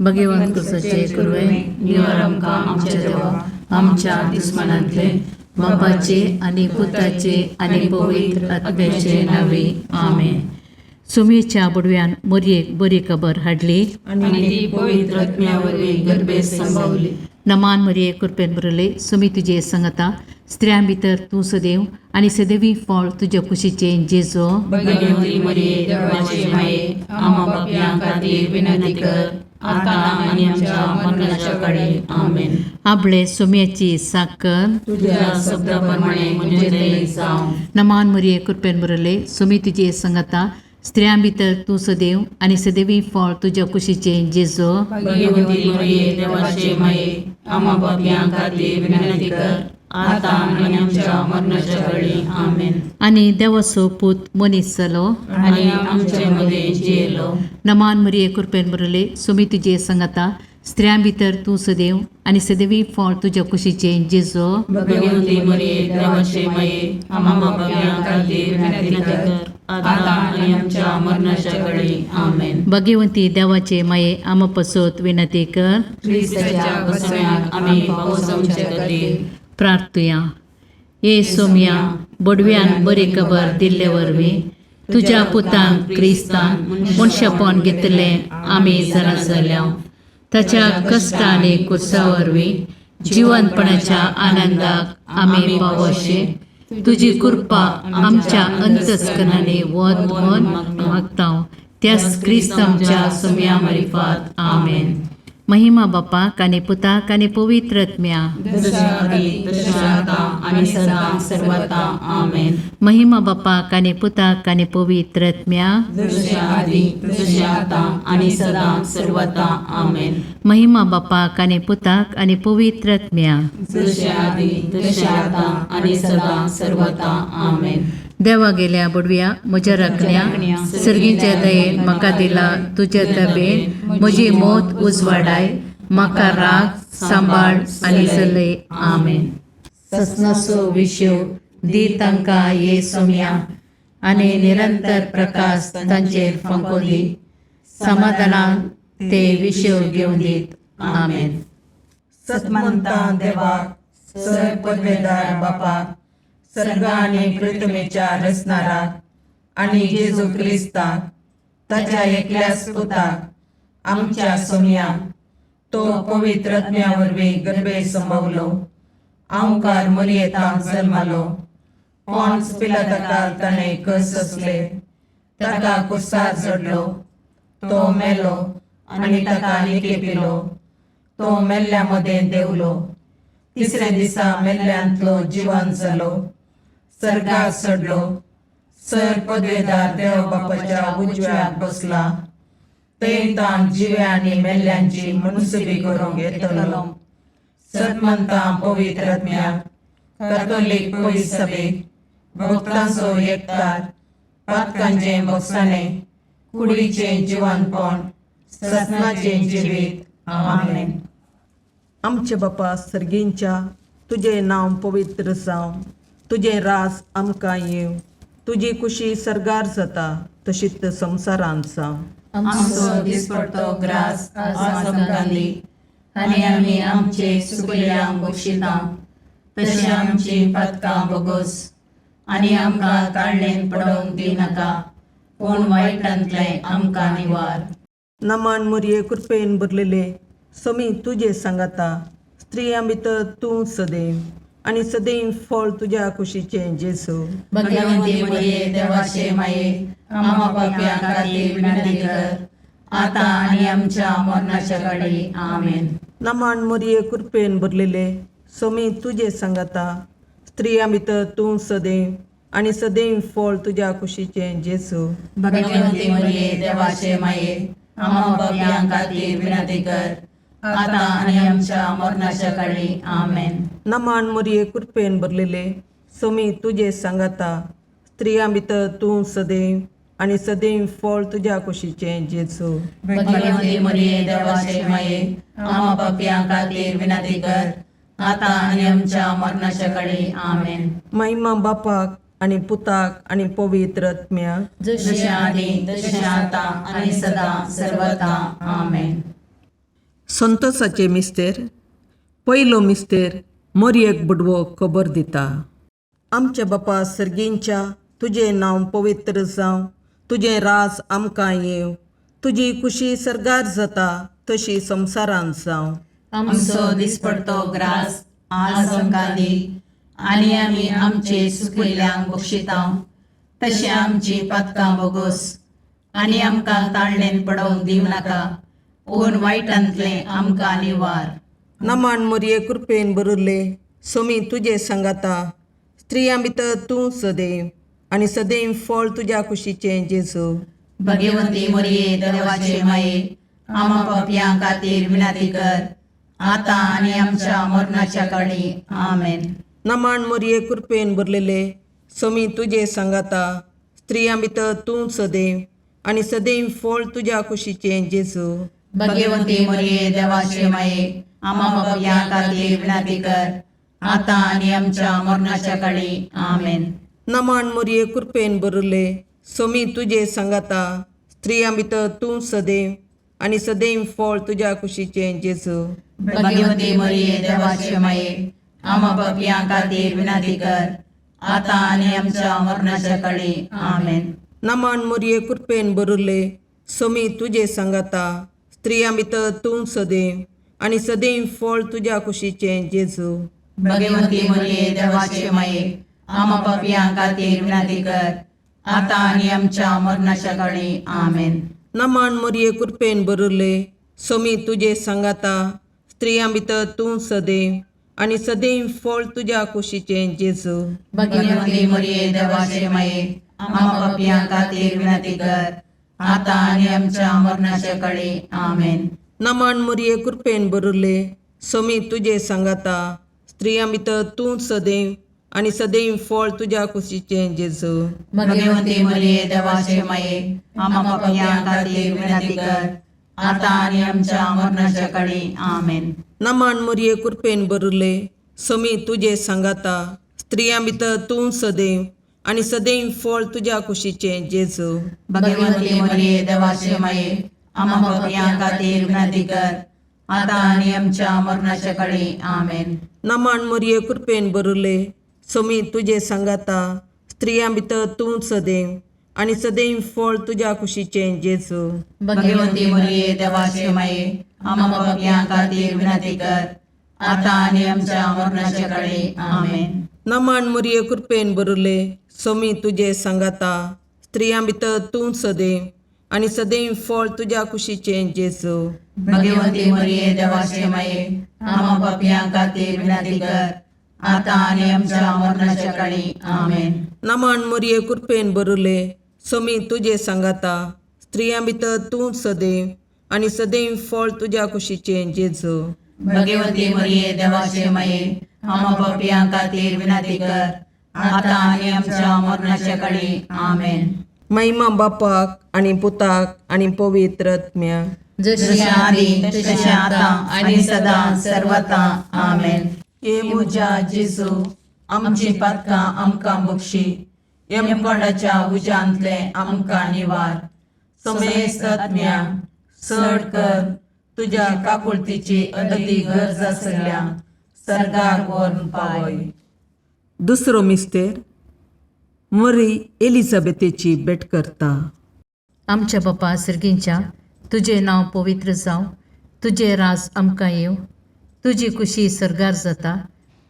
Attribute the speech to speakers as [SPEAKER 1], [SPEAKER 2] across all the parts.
[SPEAKER 1] भगवंत कुसाचे कुरवे निवार आमकां आमच्या देवा आमच्या दुस्मानांतले बापाचे आनी पुताचे आनी पवित्र आत्म्याचे नावे आमेन. सुमेच्या बुडव्यान मोरयेक बरी खबर हाडली
[SPEAKER 2] आनी ती पवित्र आत्म्या वरवीं गर्भेत संभवली.
[SPEAKER 1] नमान मरिये कृपेन भरले सुमी तुजे संगता स्त्रियां भितर तूं सदैव आनी सदैवी फळ तुज्या कुशीचें जेजो.
[SPEAKER 2] भगवती मरिये देवाचे माये, आम्हा पापयां खातीर विनंती कर, आतां आनी आमच्या मरणाच्या काळी. आमेन.
[SPEAKER 1] आपले सुम्याची साकर
[SPEAKER 2] तुझ्या शब्दा प्रमाणे म्हजें थंय जावं.
[SPEAKER 1] नमान मरिये कृपेन भरले सुमी तुजे संगता स्त्रियां भितर तूं सदैव आनी सदैवी फळ तुज्या कुशीचें जेजो.
[SPEAKER 2] भगवती मरिये देवाचे माये, आम्हा पापयां खातीर विनंती कर, आतां आनी आमच्या मरणाच्या काळी. आमेन.
[SPEAKER 1] आनी देवाचो पूत मनीस जालो
[SPEAKER 2] आनी आमचे मदें जियेलो.
[SPEAKER 1] नमान मरिये कृपेन भरले सुमी तुजे संगता स्त्रियां भितर तूं सदैव आनी सदैवी फळ तुज्या कुशीचें जेजो.
[SPEAKER 2] भगवती मरिये देवाचे माये, आम्हा पापयां खातीर विनंती कर, आतां आनी आमच्या मरणाच्या काळी. आमेन.
[SPEAKER 1] भगवंती देवाचे माये आमा पसत विनंती कर.
[SPEAKER 2] क्रिस्ताच्या बसम्याक आमी पावसांचे खातीर.
[SPEAKER 1] प्रार्थुया. ये सोम्या बोडव्यान बरी खबर दिल्ले वरवीं तुज्या पुतान क्रिस्तान मनशापण घेतलें आमी जाणा जाल्या. ताच्या कश्ट आनी कुर्सा वरवीं जिवनपणाच्या आनंदाक आमी पावोशे तुजी कृपा आमच्या अंतस्करणांनी वत म्हण मागता त्याच क्रिस्त आमच्या सोम्या मारिफात. आमेन. महिमा बापाक आनी पुताक आनी पवित्र आत्म्या.
[SPEAKER 2] जशा आदी तशें आतां आनी सदां सर्वता. आमेन.
[SPEAKER 1] महिमा बापाक आनी पुताक आनी पवित्र आत्म्या.
[SPEAKER 2] जशें आदी तशें आतां आनी सदां सर्वता. आमेन.
[SPEAKER 1] महिमा बापाक आनी पुताक आनी पवित्र आत्म्या.
[SPEAKER 2] जशें आदी तशें आतां आनी सदां सर्वता. आमेन.
[SPEAKER 1] देवा गेल्या बुडव्या म्हज्या राखण्या सर्गीच्या दयेन म्हाका दिला तुज्या तबेन म्हजी मौत उजवाडाय म्हाका राग सांबाळ आनी चलय. आमेन. ससनाचो विशेव दी तांकां ये सोम्या आनी निरंतर प्रकाश तांचेर फांको दी समाधानान ते विशेव घेवन दीत. आमेन.
[SPEAKER 3] सतमंता देवाक सर पदवेदार बापाक सर्ग आनी पृथ्वीच्या रचणाराक आनी जेजू क्रिस्ताक ताच्या एकल्याच पुताक आमच्या सोमयाक तो पवित्र आत्म्या वरवीं गर्भे संभवलो आंवकार मरियेतांत जल्मालो पॉन्स पिलाताकाल ताणें कस सोंसले ताका कुर्सार चडलो तो मेलो आनी ताका निकेपिलो तो मेल्ल्या मदें देंवलो तिसऱ्या दिसा मेल्ल्यांतलो जिवन जालो सर्गार चडलो सर पदवेदार देव बापाच्या उजव्याक बसला थंय ताण जिव्या आनी मेल्ल्यांची मुनसुबी करूंक येतलो. सतमंता पवित्र आत्म्याक कॅथोलीक पवित्र सभेक भक्तांचो एकतार पातकांचें भोगसाणें कुडीचें जिवनपण ससनाचें जिवीत. आमेन.
[SPEAKER 4] आमचे बापा सर्गींच्या तुजें नांव पवित्र जावं तुजें राज आमकां येवं तुजी कुशी सर्गार जाता तशीच संवसारांत जावं.
[SPEAKER 2] आमचो दिसपडतो ग्रास आज आमकां दी आनी आमी आमचे सुकल्यांक बक्षिता तशी आमची पातकां बोगोस आनी आमकां ताळणेन पडोवंक दिनाका पूण वायटांतलें आमकां निवार.
[SPEAKER 4] नमान मुरये कृपेन भरलेले समी तुजे सांगाता स्त्रियां भितर तूं सदैव आनी सदैव फळ तुज्या कुशीचें जेजू.
[SPEAKER 2] भगवंती मरिये देवाचे माये, आम्हा पापयां खातीर विनंती कर, आतां आनी आमच्या मरणाच्या काळी. आमेन.
[SPEAKER 4] नमान मुरये कृपेन भरलेले समी तुजे सांगाता स्त्रियां भितर तूं सदैव आनी सदैव फळ तुज्या कुशीचें जेजू.
[SPEAKER 2] भगवंती मरिये देवाचे माये, आम्हा पापयां खातीर विनंती कर, आतां आनी आमच्या मरणाच्या काळी. आमेन.
[SPEAKER 4] नमान मुरये कृपेन भरलेले समी तुजे सांगाता स्त्रियां भितर तूं सदैव आनी सदैव फळ तुज्या कुशीचें जेजू.
[SPEAKER 2] भगवंती मरिये देवाचे माये, आम्हा पापयां खातीर विनंती कर, आतां आनी आमच्या मरणाच्या काळी. आमेन.
[SPEAKER 4] महिमा बापाक आनी पुताक आनी पवित्र आत्म्याक.
[SPEAKER 2] जशें आदी तशें आतां आनी सदां सर्वता. आमेन.
[SPEAKER 4] संतोषाचे मिस्तेर. पयलो मिस्तेर मोरयेक बुडवो खबर दिता. आमच्या बापा सर्गींच्या, तुजें नांव पवित्र जावं, तुजें राज आमकां येवं, तुजी खुशी सर्गार जाता तशी संवसारांत जावं.
[SPEAKER 2] आमचो दिसपडतो ग्रास आज आमकां दी आनी आमी आमचे सुकिल्ल्यांक बक्षितांव तशें आमची पातकां बोगोस आनी आमकां ताळणेन पडोवंक दिवं नाका पूण वायटांतलें आमकां निवार.
[SPEAKER 4] नमान मोरये कृपेन बरुल्ले, सोमी तुजे सांगाता, स्त्रियां भितर तूं सदैव आनी सदैव फळ तुज्या कुशीचें जेजू.
[SPEAKER 2] भगवती मोरये देवाचे माये, आमा पापयां खातीर विनंती कर आतां आनी आमच्या मरणाच्या काळी. आमेन.
[SPEAKER 4] नमान मोरये कृपेन भरलेले, सोमी तुजे सांगाता, स्त्रियां भितर तूं सदैव आनी सदैव फळ तुज्या कुशीचें जेजू.
[SPEAKER 2] भगवती मोरये देवाचे माये, आमा पापयां खातीर विनंती कर आतां आनी आमच्या मरणाच्या काळी. आमेन.
[SPEAKER 4] नमान मोरये कृपेन भरले, सोमी तुजे सांगाता, स्त्रियां भितर तूं सदैव आनी सदैव फळ तुज्या कुशीचें जेजू.
[SPEAKER 2] भगवती मोरये देवाचे माये, आमा पापयां खातीर विनंती कर आतां आनी आमच्या मरणाच्या काळी. आमेन.
[SPEAKER 4] नमान मोरये कृपेन भरले, सोमी तुजे सांगाता, स्त्रियां भितर तूं सदैव आनी सदैव फळ तुज्या कुशीचें जेजू.
[SPEAKER 2] भगवती मोरये देवाचे माये, आमा पापयां खातीर विनंती कर आतां आनी आमच्या मरणाच्या काळी. आमेन.
[SPEAKER 4] नमान मोरये कृपेन भरले, सोमी तुजे सांगाता, स्त्रियां भितर तूं सदैव आनी सदैव फळ तुज्या कुशीचें जेजू.
[SPEAKER 2] भगवती मोरये देवाचे माये, आमा पापयां खातीर विनंती कर आतां आनी आमच्या मरणाच्या काळी. आमेन.
[SPEAKER 4] नमान मोरये कृपेन भरले, सोमी तुजे सांगाता, स्त्रियां भितर तूं सदैव आनी सदैव फळ तुज्या कुशीचें जेजू.
[SPEAKER 2] भगवती मोरये देवाचे माये, आमा पापयां खातीर विनंती कर आतां आनी आमच्या मरणाच्या काळी. आमेन.
[SPEAKER 4] नमान मोरये कृपेन भरले, सोमी तुजे सांगाता, स्त्रियां भितर तूं सदैव आनी सदैव फळ तुज्या कुशीचें जेजू.
[SPEAKER 2] भगवती मोरये देवाचे माये, आमा पापयां खातीर विनंती कर आतां आनी आमच्या मरणाच्या काळी. आमेन.
[SPEAKER 4] नमान मोरये कृपेन भरले, सोमी तुजे सांगाता, स्त्रियां भितर तूं सदैव आनी सदैव फळ तुज्या कुशीचें जेजू.
[SPEAKER 2] भगवती मोरये देवाचे माये, आमा पापयां खातीर विनंती कर आतां आनी आमच्या मरणाच्या काळी. आमेन.
[SPEAKER 4] नमान मोरये कृपेन भरले, सोमी तुजे सांगाता, स्त्रियां भितर तूं सदैव आनी सदैव फळ तुज्या कुशीचें जेजू.
[SPEAKER 2] भगवती मोरये देवाचे माये, आमा पापयां खातीर विनंती कर आतां आनी आमच्या मरणाच्या काळी. आमेन.
[SPEAKER 4] नमान मोरये कृपेन भरले, सोमी तुजे सांगाता, स्त्रियां भितर तूं सदैव आनी सदैव फळ तुज्या कुशीचें जेजू.
[SPEAKER 2] भगवती मोरये देवाचे माये, आमा पापयां खातीर विनंती कर आतां आनी आमच्या मरणाच्या काळी. आमेन.
[SPEAKER 4] महिमा बापाक आनी पुताक आनी पवित्र आत्म्याक.
[SPEAKER 1] जशी
[SPEAKER 2] जशें आदी तशें आतां आनी सदां सर्वता. आमेन.
[SPEAKER 3] हे म्हज्या जेजू, आमची पातकां आमकां बक्षी, यमकोंडाच्या उज्यांतलें आमकां निवार, समेस्त आत्म्या चड कर तुज्या काकुळतीची अदती गरज आसल्या सर्गाक व्हरून पावय.
[SPEAKER 4] दुसरो मिस्तेर मरी एलिझाबेथेची भेट करता.
[SPEAKER 1] आमच्या बापा सर्गींच्या, तुजें नांव पवित्र जावं, तुजें राज आमकां येवं, तुजी खुशी सर्गार जाता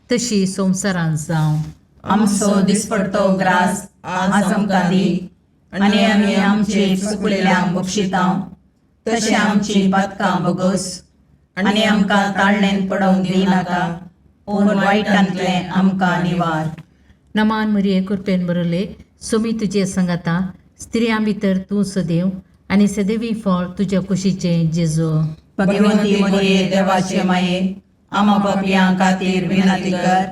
[SPEAKER 1] तशी संवसारांत जावं.
[SPEAKER 2] आमचो दिसपडतो ग्रास आज आमकां दी आनी आमी आमचे चुकलेल्यांक बक्षितांव तशें आमची पातकां बोगोस आनी आमकां ताळणेन पडोवंक दिवं नाका पूण वायटांतलें आमकां निवार.
[SPEAKER 1] नमान मरिये कृपेन बरले, सोमी तुजे संगाता, स्त्रियां भितर तूं सदैव आनी सदैवी फळ तुज्या कुशीचें जेजू.
[SPEAKER 2] भगवंती मोरये देवाचे माये, आमा पापयां खातीर विनंती कर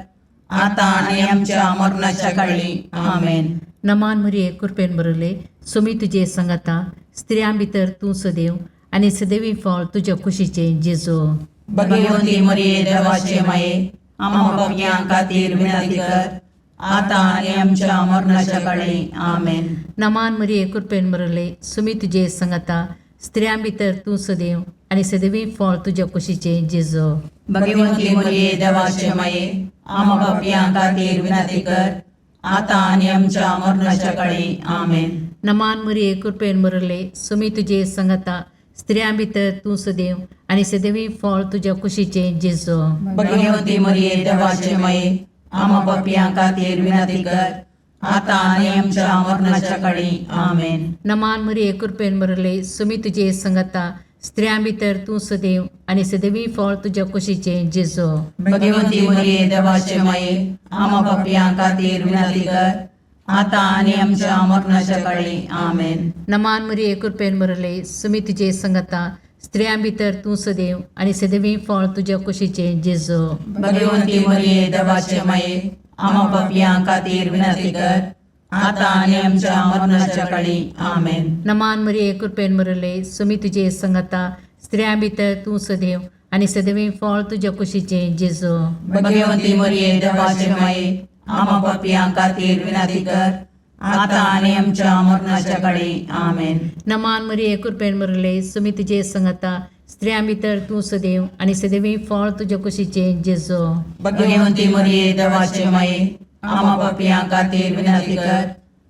[SPEAKER 2] आतां आनी आमच्या मरणाच्या काळी. आमेन.
[SPEAKER 1] नमान मरिये कृपेन बरले, सोमी तुजे संगाता, स्त्रियां भितर तूं सदैव आनी सदैवी फळ तुज्या कुशीचें जेजू.
[SPEAKER 2] भगवंती मोरये देवाचे माये, आमा पापयां खातीर विनंती कर आतां आनी आमच्या मरणाच्या काळी. आमेन.
[SPEAKER 1] नमान मरिये कृपेन बरले, सोमी तुजे संगाता, स्त्रियां भितर तूं सदैव आनी सदवी फळ तुज्या कुशीचें जेजो.
[SPEAKER 3] भगवंती मरिये देवाचे माये, आमा पापयां खातीर विनंती कर, आतां आनी आमच्या मरणाच्या काळी. आमेन.
[SPEAKER 1] नमान मरिये, कृपेन भरले, सुमी तुजे संगता, स्त्रियां भितर तूं सदैव आनी सदैवी फळ तुज्या कुशीचें जेजो.
[SPEAKER 3] भगवंती मरिये देवाचे माये, आमा पापयां खातीर विनंती कर, आतां आनी आमच्या मरणाच्या काळी. आमेन.
[SPEAKER 1] नमान मरिये, कृपेन भरले, सुमी तुजे संगता, स्त्रियां भितर तूं सदैव आनी सदैवी फळ तुज्या कुशीचें जेजो.
[SPEAKER 3] भगवंती मरिये देवाचे माये, आमा पापयां खातीर विनंती कर, आतां आनी आमच्या मरणाच्या काळी. आमेन.
[SPEAKER 1] नमान मरिये, कृपेन भरले, सुमी तुजे संगता, स्त्रियां भितर तूं सदैव आनी सदैवी फळ तुज्या कुशीचें जेजो.
[SPEAKER 3] भगवंती मरिये देवाचे माये, आमा पापयां खातीर विनंती कर, आतां आनी आमच्या मरणाच्या काळी. आमेन.
[SPEAKER 1] नमान मरिये, कृपेन भरले, सुमी तुजे संगता, स्त्रियां भितर तूं सदैव आनी सदैवी फळ तुज्या कुशीचें जेजो.
[SPEAKER 3] भगवंती मरिये देवाचे माये, आमा पापयां खातीर विनंती कर, आतां आनी आमच्या मरणाच्या काळी. आमेन.
[SPEAKER 1] नमान मरिये, कृपेन भरले, सुमी तुजे संगता, स्त्रियां भितर तूं सदैव आनी सदैवी फळ तुज्या कुशीचें जेजो.
[SPEAKER 3] भगवंती मरिये देवाचे माये, आमा पापयां खातीर विनंती कर,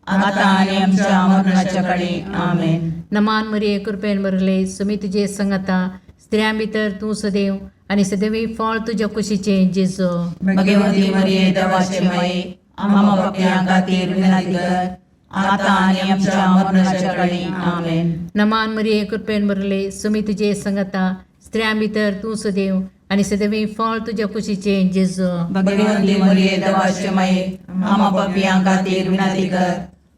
[SPEAKER 3] आतां आनी आमच्या मरणाच्या काळी. आमेन.
[SPEAKER 1] नमान मरिये, कृपेन भरले, सुमी तुजे संगता, स्त्रियां भितर तूं सदैव आनी सदैवी फळ तुज्या कुशीचें जेजो.
[SPEAKER 3] भगवंती मरिये देवाचे माये, आमा पापयां खातीर विनंती कर, आतां आनी आमच्या मरणाच्या काळी. आमेन.
[SPEAKER 1] नमान मरिये, कृपेन भरले, सुमी तुजे संगता, स्त्रियां भितर तूं सदैव आनी सदैवी फळ तुज्या कुशीचें जेजो.
[SPEAKER 3] भगवंती मरिये देवाचे माये, आमा पापयां खातीर विनंती कर,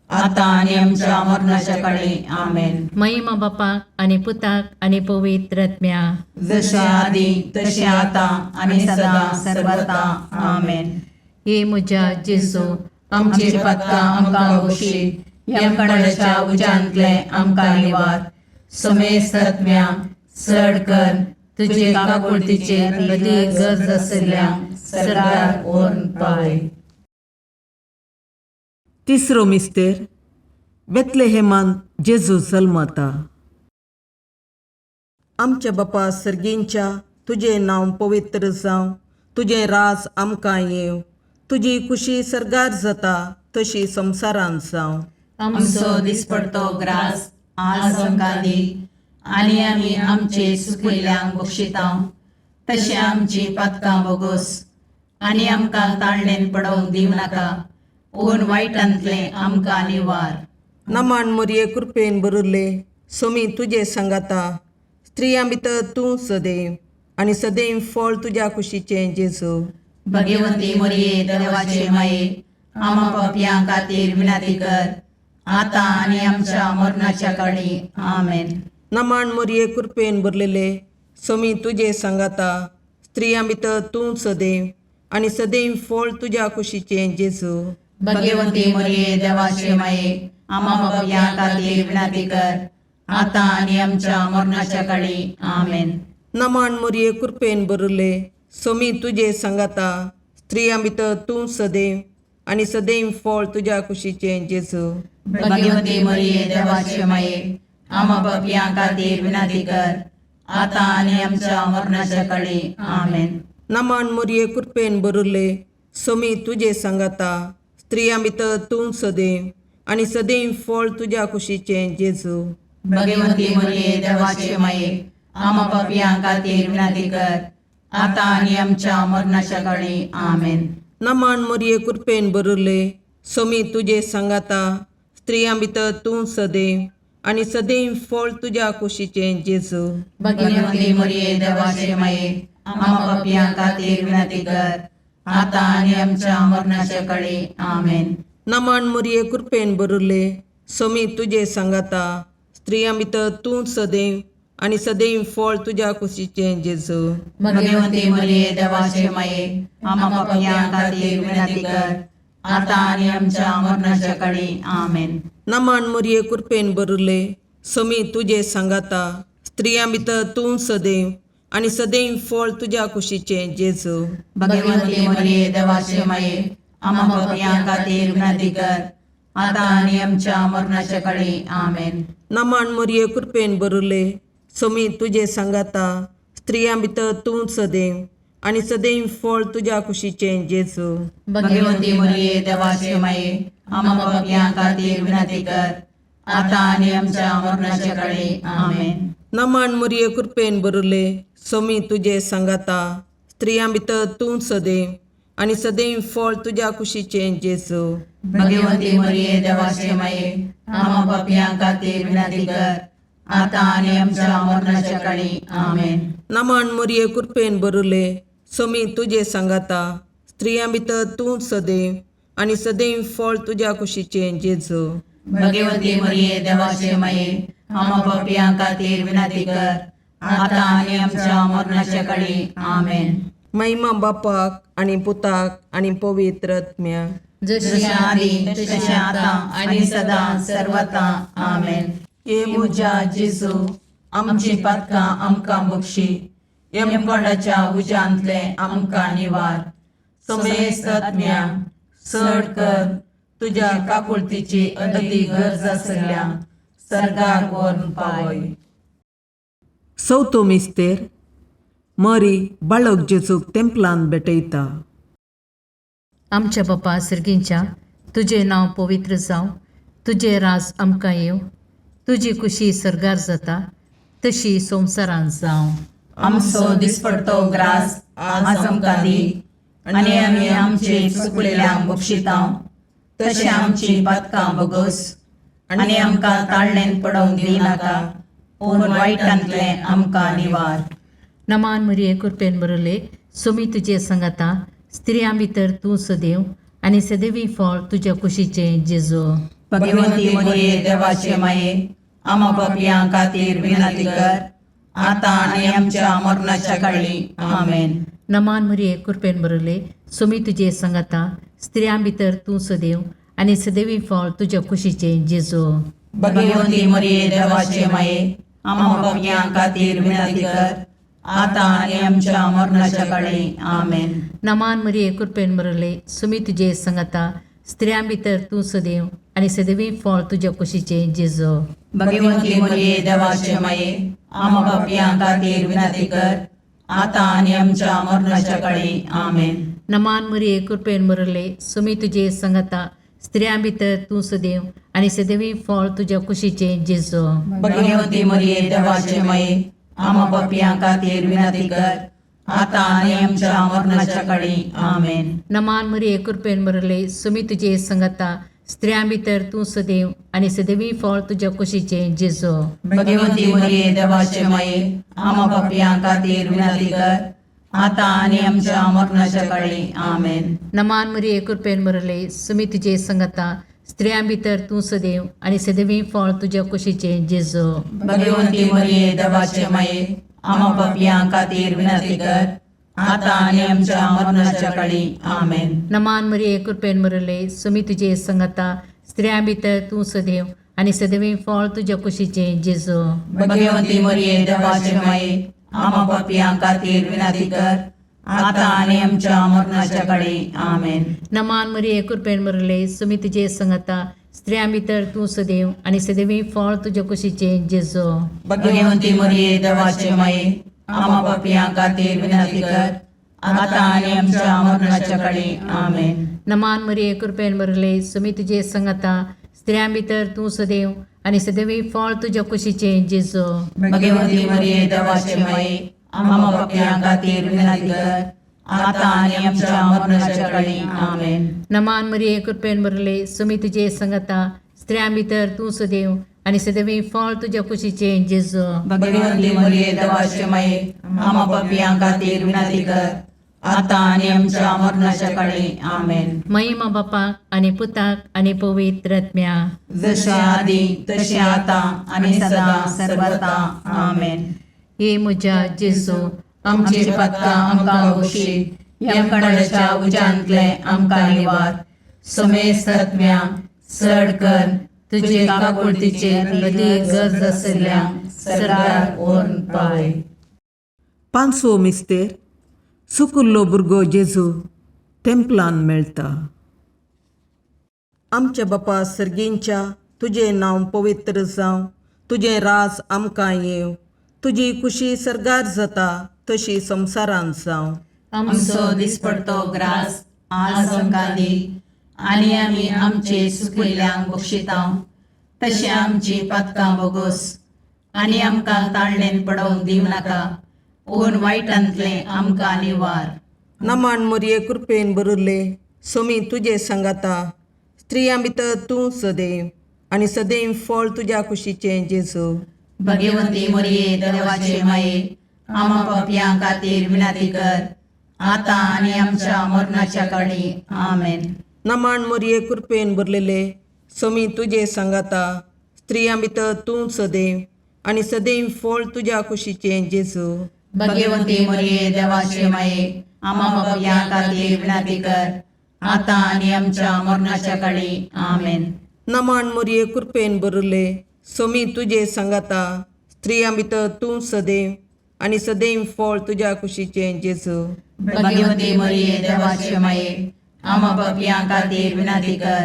[SPEAKER 3] आतां आनी आमच्या मरणाच्या काळी. आमेन.
[SPEAKER 1] महिमा बापाक आनी पुताक आनी पवित्र आत्म्या.
[SPEAKER 3] जशे आदी तशें आतां आनी सदां सर्वता. आमेन.
[SPEAKER 1] हे म्हज्या जेजू,
[SPEAKER 3] आमची पातकां आमकां बक्षी, यमकणाच्या उज्यांतले आमकां निवार, समेस्त आत्म्या चड कर तुजे काकुळतीचे अदीक गरज आशिल्ल्या सरकार व्हरून पावय.
[SPEAKER 4] तिसरो मिस्तेर, बेतलेहेमान जेजू जल्मता. आमच्या बापा सर्गींच्या, तुजें नांव पवित्र जावं, तुजें राज आमकां येवं, तुजी खुशी सर्गार जाता तशी संवसारांत जावं.
[SPEAKER 2] आमचो दिसपडतो ग्रास आज आमकां दी, आनी आमी आमचे सुकिल्ल्यांक बक्षिता, तशें आमची पातकां बोगोस, आनी आमकां ताळणेन पडोवंक दिवं नाका, पूण वायटांतलें आमकां निवार.
[SPEAKER 4] नमाण मोरये, कृपेन भरिल्ले, सोमी तुजे सांगाता, स्त्रियां भितर तूं सदैव आनी सदैव फळ तुज्या कुशीचें जेजू.
[SPEAKER 2] भगवंती मरिये देवाचे माये, आमा पापयां खातीर विनंती कर, आतां आनी आमच्या मरणाच्या काळी. आमेन.
[SPEAKER 4] नमाण मोरये, कृपेन भरलेले, सोमी तुजे सांगाता, स्त्रियां भितर तूं सदैव आनी सदैव फळ तुज्या कुशीचें जेजू.
[SPEAKER 2] भगवंती मरिये देवाचे माये, आमा पापयां खातीर विनंती कर, आतां आनी आमच्या मरणाच्या काळी. आमेन.
[SPEAKER 4] नमाण मोरये, कृपेन भरिल्ले, सोमी तुजे सांगाता, स्त्रियां भितर तूं सदैव आनी सदैव फळ तुज्या कुशीचें जेजू.
[SPEAKER 2] भगवंती मरिये देवाचे माये, आमा पापयां खातीर विनंती कर, आतां आनी आमच्या मरणाच्या काळी. आमेन.
[SPEAKER 4] नमाण मोरये, कृपेन भरिल्ले, सोमी तुजे सांगाता, स्त्रियां भितर तूं सदैव आनी सदैव फळ तुज्या कुशीचें जेजू.
[SPEAKER 2] भगवंती मरिये देवाचे माये, आमा पापयां खातीर विनंती कर, आतां आनी आमच्या मरणाच्या काळी. आमेन.
[SPEAKER 4] नमाण मोरये, कृपेन भरिल्ले, सोमी तुजे सांगाता, स्त्रियां भितर तूं सदैव आनी सदैव फळ तुज्या कुशीचें जेजू.
[SPEAKER 2] भगवंती मरिये देवाचे माये, आमा पापयां खातीर विनंती कर, आतां आनी आमच्या मरणाच्या काळी. आमेन.
[SPEAKER 4] नमाण मोरये, कृपेन भरिल्ले, सोमी तुजे सांगाता, स्त्रियां भितर तूं सदैव आनी सदैव फळ तुज्या कुशीचें जेजू.
[SPEAKER 2] भगवंती मरिये देवाचे माये, आमा पापयां खातीर विनंती कर, आतां आनी आमच्या मरणाच्या काळी. आमेन.
[SPEAKER 4] नमाण मोरये, कृपेन भरिल्ले, सोमी तुजे सांगाता, स्त्रियां भितर तूं सदैव आनी सदैव फळ तुज्या कुशीचें जेजू.
[SPEAKER 2] भगवंती मरिये देवाचे माये, आमा पापयां खातीर विनंती कर, आतां आनी आमच्या मरणाच्या काळी. आमेन.
[SPEAKER 4] नमाण मोरये, कृपेन भरिल्ले, सोमी तुजे सांगाता स्त्रियां भितर तूं सदैव आनी सदैव फळ तुज्या कुशीचें जेजू.
[SPEAKER 3] भगवती मरिये देवाचे माये, आम्हा पापयां खातीर विनंती कर, आता आनी आमच्या मरणाच्या काळी. आमेन.
[SPEAKER 4] नमन मुरये कृपेन बरुले, सोमी तुजे सांगाता स्त्रियां भितर तूं सदैव आनी सदैव फळ तुज्या कुशीचें जेजू.
[SPEAKER 3] भगवती मरिये देवाचे माये, आम्हा पापयां खातीर विनंती कर, आता आनी आमच्या मरणाच्या काळी. आमेन.
[SPEAKER 4] नमन मुरये कृपेन बरुले, सोमी तुजे सांगाता स्त्रियां भितर तूं सदैव आनी सदैव फळ तुज्या कुशीचें जेजू.
[SPEAKER 3] भगवती मरिये देवाचे माये, आम्हा पापयां खातीर विनंती कर, आता आनी आमच्या मरणाच्या काळी. आमेन.
[SPEAKER 4] महिमा बापाक आनी पुताक आनी पवित्र आत्म्याक.
[SPEAKER 1] जशी
[SPEAKER 3] जशें आदी तशें आतां आनी सदां सर्वता. आमेन.
[SPEAKER 4] हे
[SPEAKER 3] म्हज्या जेजू, आमची पातकां आमकां बक्षी, यमकोंडाच्या उज्यांतले आमकां निवार, समेस्त आत्म्या चड कर तुज्या काकुळतीची अदी गरज आसल्या सर्गार व्हरून पावय.
[SPEAKER 4] चवथो मिस्तेर, मरी बाळक जेजूक तेंपलान भेटयता.
[SPEAKER 1] आमच्या बापा सर्गींच्या, तुजें नांव पवित्र जावं, तुजें राज आमकां येवं, तुजी कुशी सर्गार जाता तशी संवसारांत जावं.
[SPEAKER 3] आमचो दिसपडतो ग्रास आज आमकां दी, आनी आमी आमचे चुकलेल्यांक बक्षितां तशें आमची पातकां बगस, आनी आमकां ताळणेन पडोवंक दिनाका, पूण वायटांतलें आमकां निवार.
[SPEAKER 1] नमान मरिये कृपेन बरले, सुमी तुजे संगता, स्त्रियां भितर तूं सदैव आनी सदैवी फळ तुज्या कुशीचें जेजू.
[SPEAKER 3] भगवती मरिये देवाचे माये, आमा पापयां खातीर विनंती कर, आतां आनी आमच्या मरणाच्या काळी. आमेन.
[SPEAKER 1] नमान मरिये कृपेन बरले, सुमी तुजे संगता, स्त्रियां भितर तूं सदैव आनी सदैवी फळ तुज्या कुशीचें जेजू.
[SPEAKER 3] भगवती मरिये देवाचे माये, आमा पापयां खातीर विनंती कर, आतां आनी आमच्या मरणाच्या काळी. आमेन.
[SPEAKER 1] नमान मरिये कृपेन बरले, सुमी तुजे संगता, स्त्रियां भितर तूं सदैव आनी सदैवी फळ तुज्या कुशीचें जेजू.
[SPEAKER 3] भगवती मरिये देवाचे माये, आमा पापयां खातीर विनंती कर, आतां आनी आमच्या मरणाच्या काळी. आमेन.
[SPEAKER 1] नमान मरिये कृपेन बरले, सुमी तुजे संगता, स्त्रियां भितर तूं सदैव आनी सदैवी फळ तुज्या कुशीचें जेजू.
[SPEAKER 3] भगवती मरिये देवाचे माये, आमा पापयां खातीर विनंती कर, आतां आनी आमच्या मरणाच्या काळी. आमेन.
[SPEAKER 1] नमान मरिये कृपेन बरले, सुमी तुजे संगता, स्त्रियां भितर तूं सदैव आनी सदैवी फळ तुज्या कुशीचें जेजू.
[SPEAKER 3] भगवती मरिये देवाचे माये, आमा पापयां खातीर विनंती कर, आतां आनी आमच्या मरणाच्या काळी. आमेन.
[SPEAKER 1] नमान मरिये कृपेन बरले, सुमी तुजे संगता, स्त्रियां भितर तूं सदैव आनी सदैवी फळ तुज्या कुशीचें जेजू.
[SPEAKER 3] भगवती मरिये देवाचे माये, आमा पापयां खातीर विनंती कर, आतां आनी आमच्या मरणाच्या काळी. आमेन.
[SPEAKER 1] नमान मरिये कृपेन बरले, सुमी तुजे संगता, स्त्रियां भितर तूं सदैव आनी सदैवी फळ तुज्या कुशीचें जेजू.
[SPEAKER 3] भगवती मरिये देवाचे माये, आमा पापयां खातीर विनंती कर, आतां आनी आमच्या मरणाच्या काळी. आमेन.
[SPEAKER 1] नमान मरिये कृपेन बरले, सुमी तुजे संगता, स्त्रियां भितर तूं सदैव आनी सदैवी फळ तुज्या कुशीचें जेजू.
[SPEAKER 3] भगवती मरिये देवाचे माये, आमा पापयां खातीर विनंती कर, आतां आनी आमच्या मरणाच्या काळी. आमेन.
[SPEAKER 1] नमान मरिये कृपेन बरले, सुमी तुजे संगता, स्त्रियां भितर तूं सदैव आनी सदैवी फळ तुज्या कुशीचें जेजू.
[SPEAKER 3] भगवती मरिये देवाचे माये, आमा पापयां खातीर विनंती कर, आतां आनी आमच्या मरणाच्या काळी. आमेन.
[SPEAKER 1] नमान मरिये कृपेन बरले, सुमी तुजे संगता, स्त्रियां भितर तूं सदैव आनी सदैवी फळ तुज्या कुशीचें जेजू.
[SPEAKER 3] भगवती मरिये देवाचे माये, आमा पापयां खातीर विनंती कर, आतां आनी आमच्या मरणाच्या काळी. आमेन.
[SPEAKER 1] महिमा बापाक आनी पुताक आनी पवित्र आत्म्या.
[SPEAKER 3] जशें आदी तशें आतां आनी सदां सर्वता. आमेन.
[SPEAKER 1] हे म्हज्या जेजू,
[SPEAKER 3] आमची पातकां आमकां बक्षी, यमकंडाच्या उज्यांतले आमकां निवार, समेस्त आत्म्या चड कर तुजे काकुळतीचे अदी गरज आसल्या सरकार व्हरून पावय.
[SPEAKER 4] पांचवो मिस्तेर, सुकुल्लो भुरगो जेजू तेंपलान मेळटा. आमच्या बापा सर्गींच्या, तुजें नांव पवित्र जावं, तुजें राज आमकां येवं, तुजी कुशी सर्गार जाता तशी संवसारांत जावं.
[SPEAKER 2] आमचो दिसपडतो ग्रास आज आमकां दी आनी आमी आमचे सुकिल्ल्यांक बक्षिता तशें आमची पातकां बोगोस आनी आमकां ताळणेन पडोवंक दिवं नाका पूण वायटांतलें आमकां निवार.
[SPEAKER 4] नमन मोरये कृपेन भरिल्ले सोमी तुजे सांगाता स्त्रियां भितर तूं सदैव आनी सदैव फळ तुज्या कुशीचें जेजू.
[SPEAKER 2] भगवंती मोरये देवाचे माये आमा पापयां खातीर विनंती कर आतां आनी आमच्या मरणाच्या काळी. आमेन.
[SPEAKER 4] नमन मोरये कृपेन भरलेले सोमी तुजे सांगाता स्त्रियां भितर तूं सदैव आनी सदैव फळ तुज्या कुशीचें जेजू.
[SPEAKER 2] भगवंती मोरये देवाचे माये आमा पापयां खातीर विनंती कर आतां आनी आमच्या मरणाच्या काळी. आमेन.
[SPEAKER 4] नमन मोरये कृपेन भरिल्ले सोमी तुजे सांगाता स्त्रियां भितर तूं सदैव आनी सदैव फळ तुज्या कुशीचें जेजू.
[SPEAKER 2] भगवंती मोरये देवाचे माये आमा पापयां खातीर विनंती कर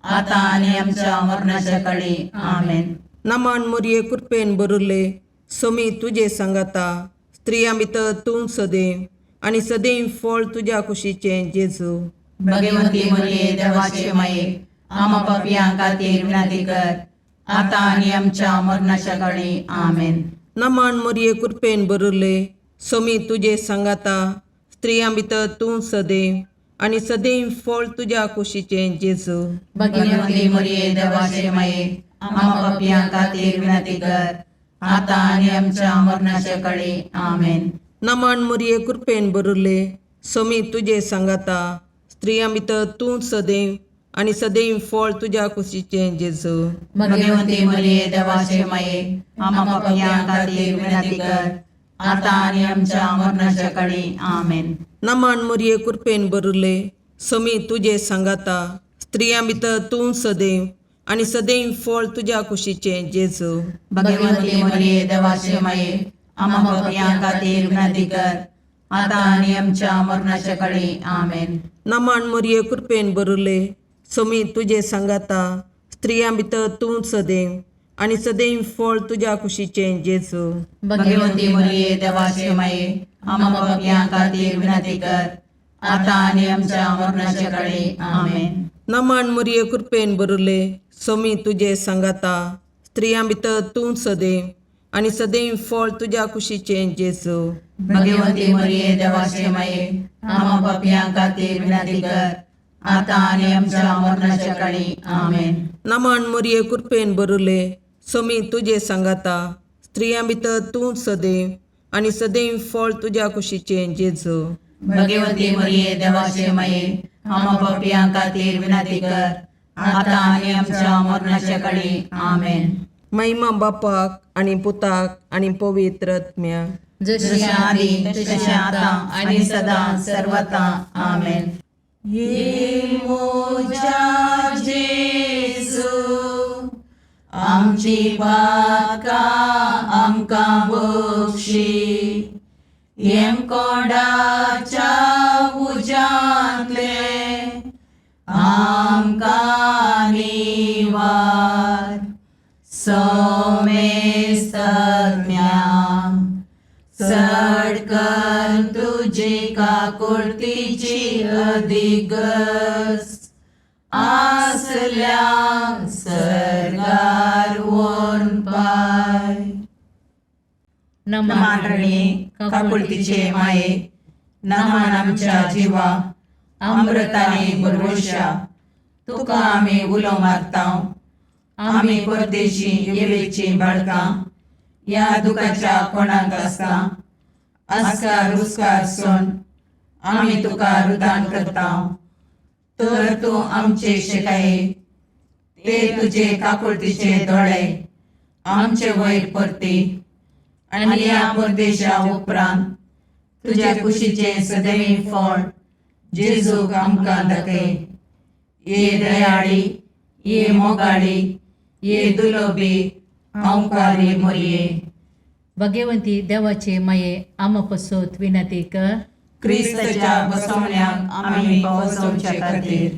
[SPEAKER 2] आतां आनी आमच्या मरणाच्या काळी. आमेन.
[SPEAKER 4] नमन मोरये कृपेन भरिल्ले सोमी तुजे सांगाता स्त्रियां भितर तूं सदैव आनी सदैव फळ तुज्या कुशीचें जेजू.
[SPEAKER 2] भगवंती मोरये देवाचे माये आमा पापयां खातीर विनंती कर आतां आनी आमच्या मरणाच्या काळी. आमेन.
[SPEAKER 4] नमन मोरये कृपेन भरिल्ले सोमी तुजे सांगाता स्त्रियां भितर तूं सदैव आनी सदैव फळ तुज्या कुशीचें जेजू.
[SPEAKER 2] भगवंती मोरये देवाचे माये आमा पापयां खातीर विनंती कर आतां आनी आमच्या मरणाच्या काळी. आमेन.
[SPEAKER 4] नमन मोरये कृपेन भरिल्ले सोमी तुजे सांगाता स्त्रियां भितर तूं सदैव आनी सदैव फळ तुज्या कुशीचें जेजू.
[SPEAKER 2] भगवंती मोरये देवाचे माये आमा पापयां खातीर विनंती कर आतां आनी आमच्या मरणाच्या काळी. आमेन.
[SPEAKER 4] नमन मोरये कृपेन भरिल्ले सोमी तुजे सांगाता स्त्रियां भितर तूं सदैव आनी सदैव फळ तुज्या कुशीचें जेजू.
[SPEAKER 2] भगवंती मोरये देवाचे माये आमा पापयां खातीर विनंती कर आतां आनी आमच्या मरणाच्या काळी. आमेन.
[SPEAKER 4] नमन मोरये कृपेन भरिल्ले सोमी तुजे सांगाता स्त्रियां भितर तूं सदैव आनी सदैव फळ तुज्या कुशीचें जेजू.
[SPEAKER 2] भगवंती मोरये देवाचे माये आमा पापयां खातीर विनंती कर आतां आनी आमच्या मरणाच्या काळी. आमेन.
[SPEAKER 4] नमन मोरये कृपेन भरिल्ले सोमी तुजे सांगाता स्त्रियां भितर तूं सदैव आनी सदैव फळ तुज्या कुशीचें जेजू.
[SPEAKER 2] भगवंती मोरये देवाचे माये आमा पापयां खातीर विनंती कर आतां आनी आमच्या मरणाच्या काळी. आमेन.
[SPEAKER 4] नमन मोरये कृपेन भरिल्ले सोमी तुजे सांगाता स्त्रियां भितर तूं सदैव आनी सदैव फळ तुज्या कुशीचें जेजू.
[SPEAKER 2] भगवंती मोरये देवाचे माये आमा पापयां खातीर विनंती कर आतां आनी आमच्या मरणाच्या काळी. आमेन.
[SPEAKER 4] महिमा बापाक आनी पुताक आनी पवित्र आत्म्याक.
[SPEAKER 2] जशी आदी तशें आतां आनी सदां सर्वता. आमेन. ये मोजा जेजू आमची पातकां आमकां बक्षी येमकोंडाच्या उज्यांतले आमकां निवार सोमेस्तज्ञा चड कर तुजी काकुळतीची अधिगस आसल्या सर्गार वोन पाय. नमान रणी काकुळतीचे माये नमान आमच्या जिवा अमृताने भरवशा तुका आमी उलो मारता. आमी परदेशी येवेची बाळकां ह्या दुखाच्या कोणाक आसता आस्कार रुस्कार सोन आमी तुका रुदान करता. तर तूं आमचे शिकाये ते तुजे काकुळतीचे दोळे आमचे वयर परती आनी ह्या परदेशा उपरांत तुज्या कुशीचें सदैव फळ जेजूक आमकां दाखय. ये दयाळी ये मोगाळी ये दुलोबी अंकारी मोरये.
[SPEAKER 1] भगवंती देवाचे माये आमा पसत विनंती कर.
[SPEAKER 2] क्रिस्ताच्या बसवण्याक आमी पावसवचे खातीर.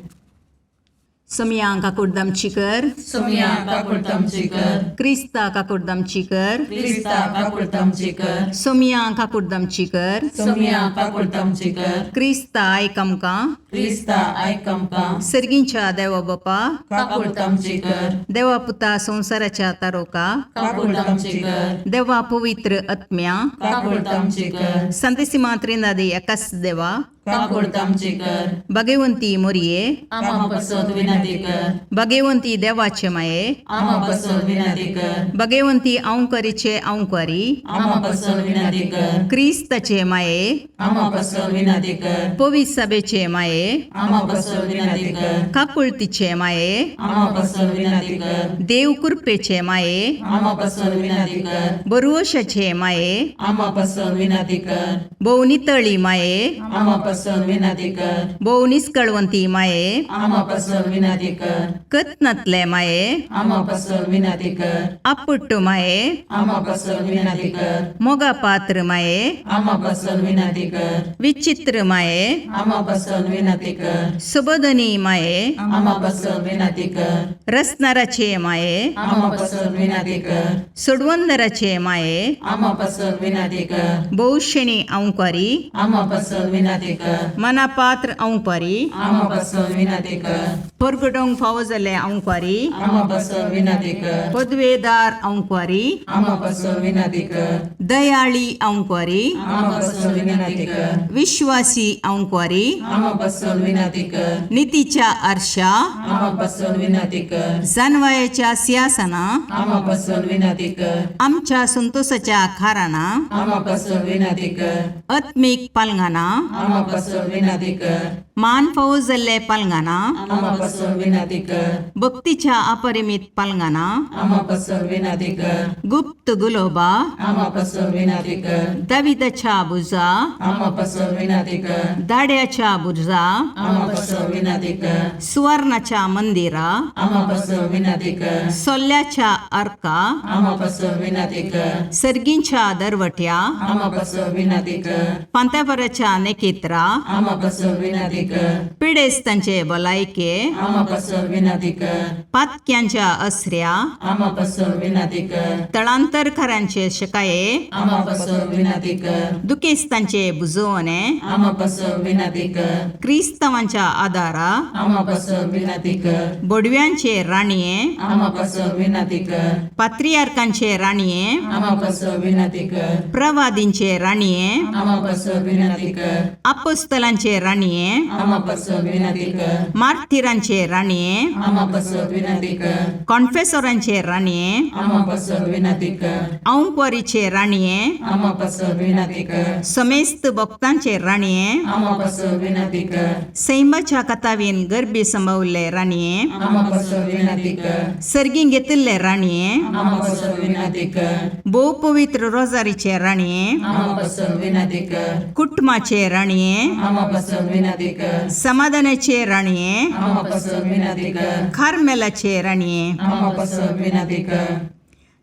[SPEAKER 2] सोमया काकुडदामची कर.
[SPEAKER 3] सोमया काकुळतामची कर.
[SPEAKER 2] क्रिस्ता काकुडदामची कर.
[SPEAKER 3] क्रिस्ता काकुळतामची कर.
[SPEAKER 2] सोमया काकुडदामची कर.
[SPEAKER 3] सोमया काकुळतामची कर.
[SPEAKER 2] क्रिस्ता आयक आमकां.
[SPEAKER 3] क्रिस्ता आयक आमकां.
[SPEAKER 2] सर्गींच्या देवा बापा,
[SPEAKER 3] काकुळतामची कर.
[SPEAKER 2] देवा पुता संवसाराच्या तारोका,
[SPEAKER 3] काकुळतामची कर.
[SPEAKER 2] देवा पवित्र आत्म्या,
[SPEAKER 3] काकुळतामची कर.
[SPEAKER 2] संतेसिमा त्रिनादी एकाच देवा,
[SPEAKER 3] काकुळतामची कर.
[SPEAKER 2] भगवंती मोरये,
[SPEAKER 3] आमा पसत विनंती कर.
[SPEAKER 2] भगवंती देवाचे माये,
[SPEAKER 3] आमा पसत विनंती कर.
[SPEAKER 2] भगवंती अंकरीचे अंकरी,
[SPEAKER 3] आमा पसत विनंती कर.
[SPEAKER 2] क्रिस्ताचे माये,
[SPEAKER 3] आमा पसत विनंती कर.
[SPEAKER 2] पवित्र सभेचे माये,
[SPEAKER 3] आमा पसत विनंती कर.
[SPEAKER 2] काकुळतीचे माये,
[SPEAKER 3] आमा पसत विनंती कर.
[SPEAKER 2] देव कृपेचे माये,
[SPEAKER 3] आमा पसत विनंती कर.
[SPEAKER 2] बरुवशाचे माये,
[SPEAKER 3] आमा पसत विनंती कर.
[SPEAKER 2] भोव नितळी माये,
[SPEAKER 3] आमा पसत विनंती कर.
[SPEAKER 2] भोव निस्कळवंती माये,
[SPEAKER 3] आमा पसत विनंती कर.
[SPEAKER 2] कत्नातले माये,
[SPEAKER 3] आमा पसत विनंती कर.
[SPEAKER 2] आपुट्ट माये,
[SPEAKER 3] आमा पसत विनंती कर.
[SPEAKER 2] मोगा पात्र माये,
[SPEAKER 3] आमा पसत विनंती कर.
[SPEAKER 2] विचित्र माये,
[SPEAKER 3] आमा पसत विनंती कर.
[SPEAKER 2] सुबोधनी माये,
[SPEAKER 3] आमा पसत विनंती कर.
[SPEAKER 2] रसनाराचे माये,
[SPEAKER 3] आमा पसत विनंती कर.
[SPEAKER 2] सोडवंदराचे माये,
[SPEAKER 3] आमा पसत विनंती कर.
[SPEAKER 2] भोवशेणी अंकारी,
[SPEAKER 3] आमा पसत विनंती कर.
[SPEAKER 2] मनापात्र अंकारी,
[SPEAKER 3] आमा पसत विनंती कर.
[SPEAKER 2] परगटोंक फावो जाल्ले अंकारी,
[SPEAKER 3] आमा पसत विनंती कर.
[SPEAKER 2] पदवेदार अंकारी,
[SPEAKER 3] आमा पसत विनंती कर.
[SPEAKER 2] दयाळी अंकारी,
[SPEAKER 3] आमा पसत विनंती कर.
[SPEAKER 2] विश्वासी अंकारी,
[SPEAKER 3] आमा पसत विनंती कर.
[SPEAKER 2] नितीच्या आरशा,
[SPEAKER 3] आमा पसत विनंती कर.
[SPEAKER 2] जानवायाच्या सिंहासना,
[SPEAKER 3] आमा पसत विनंती कर.
[SPEAKER 2] आमच्या संतोषाच्या खाराना,
[SPEAKER 3] आमा पसत विनंती कर.
[SPEAKER 2] आत्मीक पालंगाना,
[SPEAKER 3] आमा पसत विनंती कर.
[SPEAKER 2] मान फावो जाल्ले पालंगाना,
[SPEAKER 3] आमा पसत विनंती कर.
[SPEAKER 2] भक्तीच्या अपरिमित पालंगाना,
[SPEAKER 3] आमा पसत विनंती कर.
[SPEAKER 2] गुप्त गुलोबा,
[SPEAKER 3] आमा पसत विनंती कर.
[SPEAKER 2] दाविदाच्या बुजा,
[SPEAKER 3] आमा पसत विनंती कर.
[SPEAKER 2] दाड्याच्या बुजा,
[SPEAKER 3] आमा पसत विनंती कर.
[SPEAKER 2] सुवर्णाच्या मंदिरा,
[SPEAKER 3] आमा पसत विनंती कर.
[SPEAKER 2] सोल्ल्याच्या अर्का,
[SPEAKER 3] आमा पसत विनंती कर.
[SPEAKER 2] सर्गींच्या दरवट्या,
[SPEAKER 3] आमा पसत विनंती कर.
[SPEAKER 2] पांत्यापराच्या नेकेत्रा,
[SPEAKER 3] आमा पसत विनंती कर.
[SPEAKER 2] पिडेस्तांचे भलायके,
[SPEAKER 3] आमा पसत विनंती कर.
[SPEAKER 2] पातक्यांच्या असऱ्या,
[SPEAKER 3] आमा पसत विनंती कर.
[SPEAKER 2] तळांतरकारांचे शकाये,
[SPEAKER 3] आमा पसत विनंती कर.
[SPEAKER 2] दुखेस्तांचे बुजवणे,
[SPEAKER 3] आमा पसत विनंती कर.
[SPEAKER 2] क्रिस्तांवांच्या आदारा,
[SPEAKER 3] आमा पसत विनंती कर.
[SPEAKER 2] बोडव्यांचे राणये,
[SPEAKER 3] आमा पसत विनंती कर.
[SPEAKER 2] पात्रियार्कांचे राणये,
[SPEAKER 3] आमा पसत विनंती कर.
[SPEAKER 2] प्रवादींचे राणये,
[SPEAKER 3] आमा पसत विनंती कर.
[SPEAKER 2] अपोस्तलांचे राणये,
[SPEAKER 3] आमा पसत विनंती कर.
[SPEAKER 2] मार्थिरांचे राणये,
[SPEAKER 3] आमा पसत विनंती कर.
[SPEAKER 2] कॉन्फेसोरांचे राणये,
[SPEAKER 3] आमा पसत विनंती कर.
[SPEAKER 2] औंकवारीचे राणये,
[SPEAKER 3] आमा पसत विनंती कर.
[SPEAKER 2] समेस्त भक्तांचे राणये,
[SPEAKER 3] आमा पसत विनंती कर.
[SPEAKER 2] सैमाच्या कथावीन गर्भी संभवल्ले राणये,
[SPEAKER 3] आमा पसत विनंती कर.
[SPEAKER 2] सर्गीं घेतिल्ले राणये,
[SPEAKER 3] आमा पसत विनंती कर.
[SPEAKER 2] भोव पवित्र रोजारीचे राणये,
[SPEAKER 3] आमा पसत विनंती कर.
[SPEAKER 2] कुटुंबाचे राणये,
[SPEAKER 3] आमा पसत विनंती कर.
[SPEAKER 2] समाधानाचे राणये,
[SPEAKER 3] आमा पसत विनंती कर.
[SPEAKER 2] कार्मेलाचे राणये,
[SPEAKER 3] आमा पसत विनंती कर.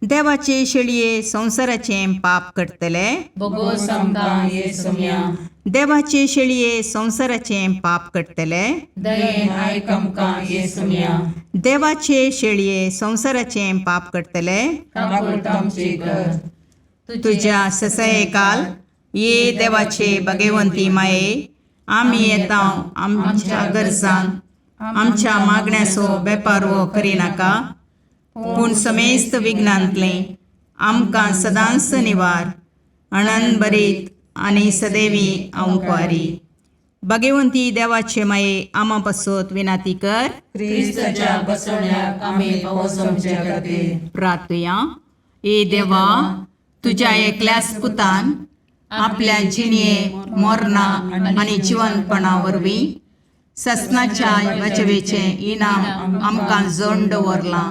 [SPEAKER 2] देवाचे शेळये संवसाराचें पाप करतले,
[SPEAKER 1] बोगोस
[SPEAKER 3] आमकां ये सोम्या.
[SPEAKER 2] देवाचे शेळये संवसाराचें पाप करतले,
[SPEAKER 3] दयेन आयक आमकां ये सोम्या.
[SPEAKER 2] देवाचे शेळये संवसाराचें पाप करतले,
[SPEAKER 3] काकुळतामची कर.
[SPEAKER 2] तुज्या ससयकाल ये देवाचे भगवंती माये, आमी येता आमच्या गरजान आमच्या मागण्याचो बेपारवो करिनाका, पूण समेस्त विघ्नांतलें आमकां सदांच निवार अणन बरीत आनी सदैवी अंकवारी. भगवंती देवाचे माये आमा पासत विनाती कर.
[SPEAKER 3] क्रिस्ताच्या बसवण्याक आमी पावस आमच्या खातीर.
[SPEAKER 2] प्रार्थुया. ए देवा, तुज्या एकल्याच पुतान आपल्या जिणये मोरना आनी जिवनपणा वरवीं ससनाच्या बचवेचें इनाम आमकां जोड दवरलां.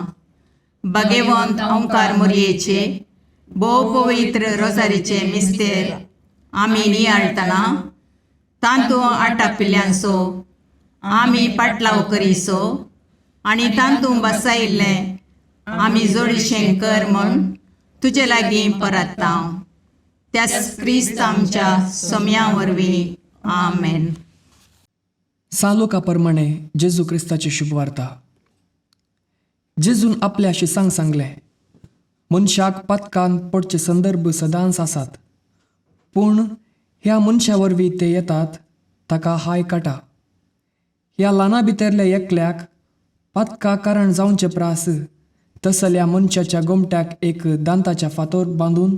[SPEAKER 2] भगवंत ओंकार मोरयेचे भोव पवित्र रोजारीचे मिस्तेर आमी नियाळटना तांतू आटापिल्ल्यांचो आमी पाटलाव करीसो आनी तांतू बसायिल्लें आमी जोडीशें कर म्हूण तुजे लागीं परत्ता, त्याच क्रिस्त आमच्या सोम्या वरवीं. आमेन.
[SPEAKER 5] सालोका प्रमाणे जेजू क्रिस्ताची शुभवार्ता. जेजून आपल्या शिसांक सांगलें, मनशाक पातकान पडचे संदर्भ सदांच आसात, पूण ह्या मनशा वरवीं ते येतात ताका हाय काटा. ह्या ल्हाना भितरल्या एकल्याक पातका कारण जावचे प्रास तसल्या मनशाच्या गोमट्याक एक दांताच्या फातोर बांदून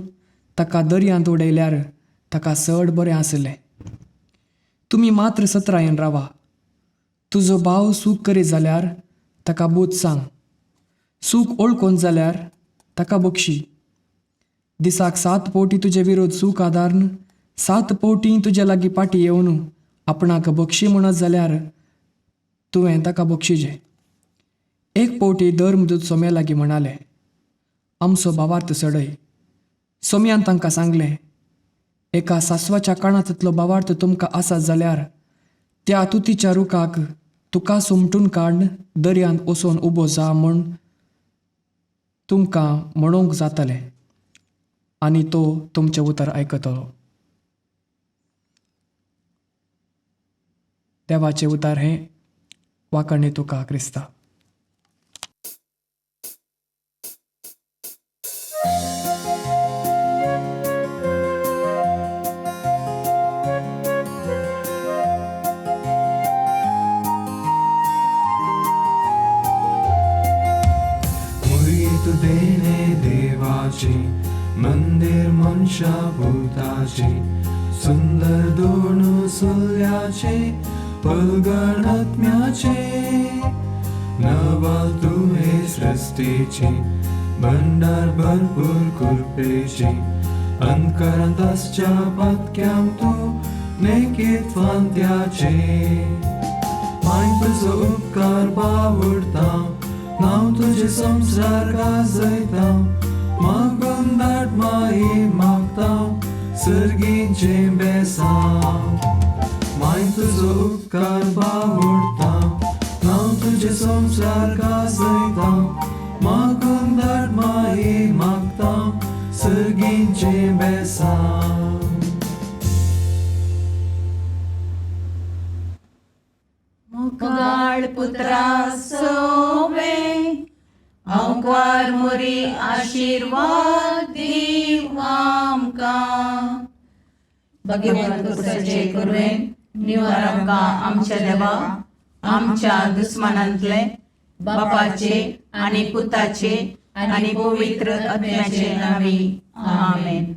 [SPEAKER 5] ताका दर्यांत उडयल्यार ताका चड बरें आसलें. तुमी मात्र सत्रायेन रावा. तुजो भाव सूख करीत जाल्यार ताका बूद सांग, सूख ओळखून जाल्यार ताका बक्षी. दिसाक 7 पवटी तुजे विरोध सूख आदारून 7 पवटी तुजे लागीं पाटी येवन आपणाक बक्षी म्हणत जाल्यार तुवें ताका बक्षिजें. एक पवटी धर्मदूत सोम्या लागीं म्हणाले, आमचो भावार्थ चडय. सोम्यान तांकां सांगलें, एका सासवाच्या काणांतलो भावार्थ तुमकां आसा जाल्यार त्या तुतीच्या रुखाक तुका सुमटून काड दर्यांत वचून उबो जा म्हूण तुमकां म्हणूंक जातलें आनी तो तुमचें उतर आयकतलो. देवाचें उतर हें वाखाणे तुका क्रिस्ता.
[SPEAKER 6] मुरीत देणे देवाचे मंदिर मनशा भूताचे सुंदर दोन सुल्याचे पलगणात्म्याचे नवाल तुहे सृष्टीचे भंडार भरपूर कृपेचे अंतकरांत आसच्या पातक्यांक तूं नेकीत फांत्याचे. माय तुजो उपकार बावडता नांव तुजें संवसार गाजयता मागून धाड माई मागता सर्गीचें बेसांव. माय तुजो उपकार बावडता नांव तुजें संवसार गाजयता मागून धाड माई मागता सर्गीचें बेसांव.
[SPEAKER 2] मुखाळ पुत्रा सोवे आंकवार मोरी आशिर्वाद दीव आमकां.
[SPEAKER 3] भगवंत कुसाचे कुरवेन निवार आमकां आमच्या देवा आमच्या दुस्मानांतले बापाचे आनी पुताचे आनी पवित्र आत्म्याचे नांवी. आमेन.